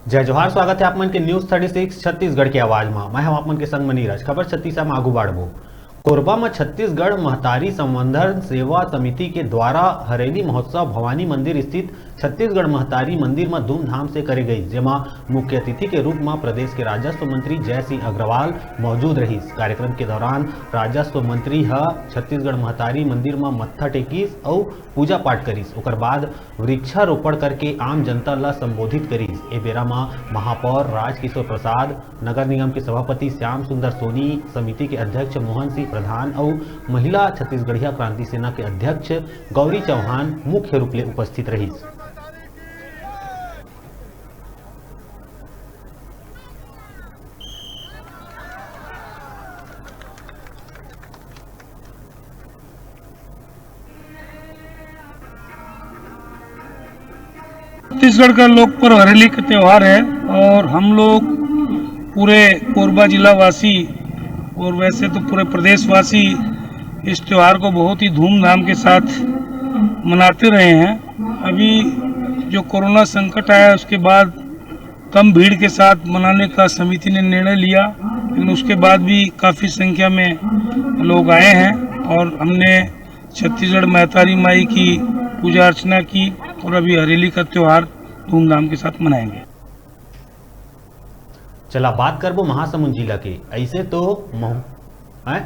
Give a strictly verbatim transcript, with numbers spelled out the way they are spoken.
जय जोहार, स्वागत है आप मन के News thirty six छत्तीसगढ़ के आवाज मा। मैं हम आप मन के संग म नीरज। खबर छत्तीसा म आगू बढ़बो। कोरबा म छत्तीसगढ़ महतारी संवर्धन सेवा समिति के द्वारा हरेली महोत्सव भवानी मंदिर स्थित छत्तीसगढ़ महतारी मंदिर म धूमधाम से करे गई, जेमा मुख्य अतिथि के रूप म प्रदेश के राजस्व मंत्री जय सिंह अग्रवाल मौजूद रहिस। कार्यक्रम के दौरान राजस्व मंत्री ह छत्तीसगढ़ महतारी मंदिर म मत्था टेकिस अउ पूजा पाठ करिस। ओकर बाद वृक्षारोपण करके आम जनता ल संबोधित करिस। ए बेरा म महापौर राजकिशोर प्रसाद, नगर निगम के सभापति श्याम सुंदर सोनी, समिति के अध्यक्ष मोहन सिंह प्रधान अउ महिला छत्तीसगढ़िया क्रांति सेना के अध्यक्ष गौरी चौहान मुख्य रूप ले उपस्थित रहिस। छत्तीसगढ़ का लोक पर्व हरेली का त्यौहार है और हम लोग पूरे कोरबा जिला वासी और वैसे तो पूरे प्रदेशवासी इस त्यौहार को बहुत ही धूमधाम के साथ मनाते रहे हैं। अभी जो कोरोना संकट आया, उसके बाद कम भीड़ के साथ मनाने का समिति ने निर्णय लिया, लेकिन उसके बाद भी काफ़ी संख्या में लोग आए हैं और हमने छत्तीसगढ़ महतारी माई की पूजा अर्चना की और अभी हरेली का त्यौहार धूमधाम के साथ मनाएंगे। चला बात करबो महासमुंद जिला के। ऐसे तो मह-, हैं?